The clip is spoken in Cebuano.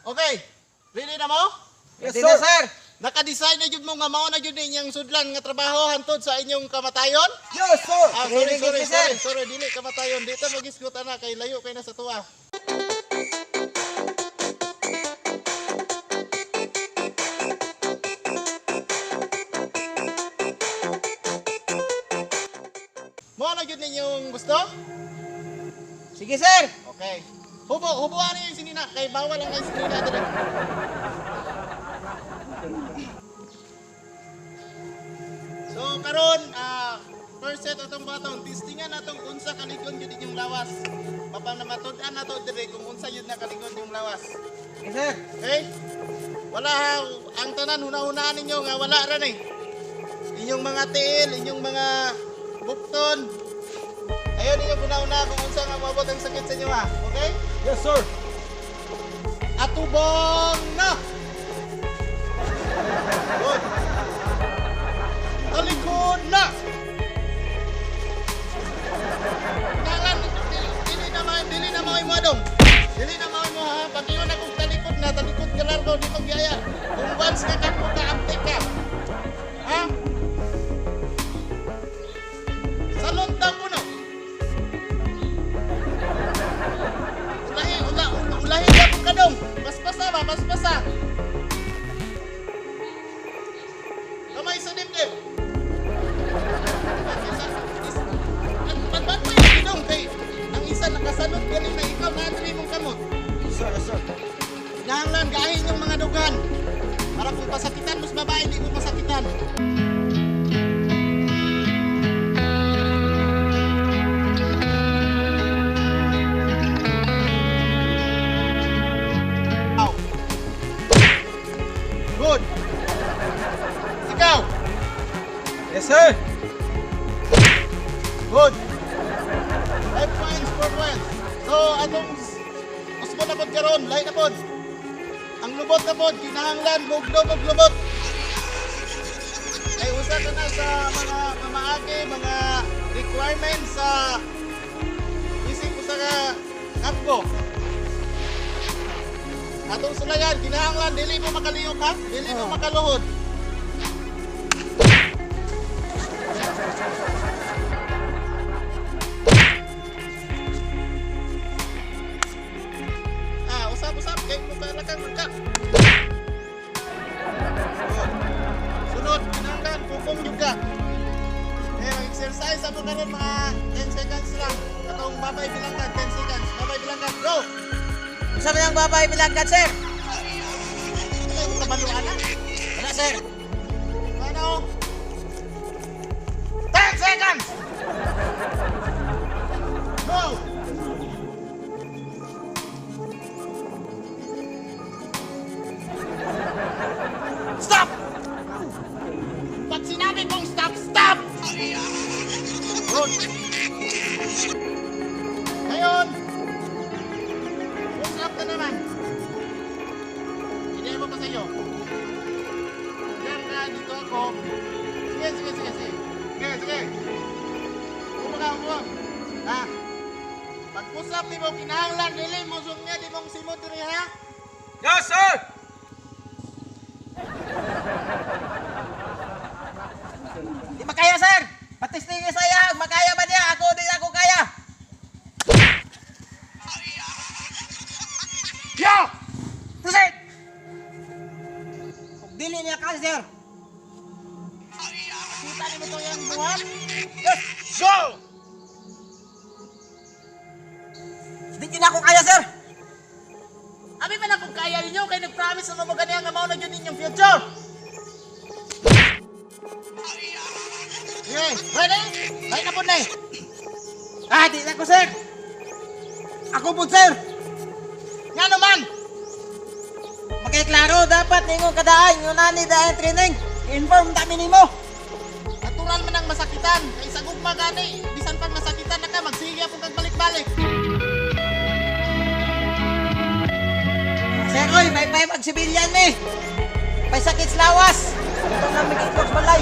Okay. Ready na mo? Yes, Ready sir. na, sir. Naka-design na jud mo nga mao na jud inyong sudlan nga trabaho hantod sa inyong kamatayon? Yes, sir. Ah, sorry, Ready, sorry, gid, sir. sorry, sorry, dili kamatayon. Dito magisgot ana kay layo kay na sa tuwa. Mao na jud ninyong gusto? Sige, sir. Okay. Hubo, hubuan niyo yung sinina kay bawal ang sinina diri. So karon first set atong baton, testingan natong unsa kalikon gyud inyong lawas. Mapang matud-an nato diri kung unsa gyud na kalikon yung lawas. Sige, sir. Okay? Wala ha, ang tanan huna-hunaan ninyo nga wala ra ni. Inyong mga tiil, inyong mga bukton. Ayun inyong huna-huna kung unsa nga moabot ang sakit sa inyo ha. Okay? Yes, sir. Atubang na! Good. Talikod na! Dalan, dili na mga, dili na mga imo adong. Dili na mga imo ha. Pag iyon akong talikod na, talikod ka largo, di mo giyaya. Kung once ka ka, ka, abtik ka. Ha? Salon daw ko no. Ulahi, ula, ula, ulahi ka kung kadong. Paspasa ba, paspasa. Kamay sa dibdib. At ba't pa yung gidong kay ang isa nakasalot galing na ikaw na mong kamot. Yes, sir. Yes, sir. Kinahanglan gahin yung mga dugan. Para kung pasakitan mo sa babae, di mo pasakitan. Ow. Good. Ikaw. Yes, sir. Good. 5 points, 4 points. So, atong usbon na pod karon, lahi na pod. Ang lubot na pod, kinahanglan mugdog og lubot. Kay usa ka na sa mga pamaagi, mga requirements sa isip usa ka kampo. Atong sulayan, kinahanglan dili mo makaliyok ha, dili mo makaluhod. Ah, usap usap kay mo kalakang magka. Good. Sunod, kinahanglan pupong jud ka. Eh, mag-exercise ako karon mga 10 seconds lang. Katong babay bilangkan 10 seconds. Babay bilangkan. Go. Unsa man ang babay bilangkat, sir? Ay, kabaluan na. Wala, sir. Ano? 10 seconds. Go. Stop! Pag sinabi kong stop, stop! Good. Ngayon, push up na naman. Hindi mo pa sa iyo. Diyan ka, dito ako. Sige, sige, sige, sige. Sige, sige. Upo ka, upo. Ha? Pag push up, di mo kinahanglan, dili mo sumya, di mong simot diri ha? Yes, sir. Di makaya, sir. Patistingi sa iya. Makaya ba niya? Ako di ako kaya. Yo! Proceed. Kung dili niya kaya, sir. Kita ni mo to yung buhat? Yes. Go! Di yun ako kaya, sir. Abi man akong kaya ninyo kay nag-promise na mo ganiya nga mao na gyud ninyong future. Okay, ready? Ready na po na eh. Ah, di na ko, sir. Ako po, sir. Nga naman! Makiklaro dapat ningo kadaan yung nani daan training. Inform ta nimo. Natural man ang masakitan. Kay sa gugma gani, bisan pag masakitan na ka, magsiga po kag balik-balik. Sir, oy, may pay mag sibilyan mi. May sakit sa lawas. Ito na mig balay.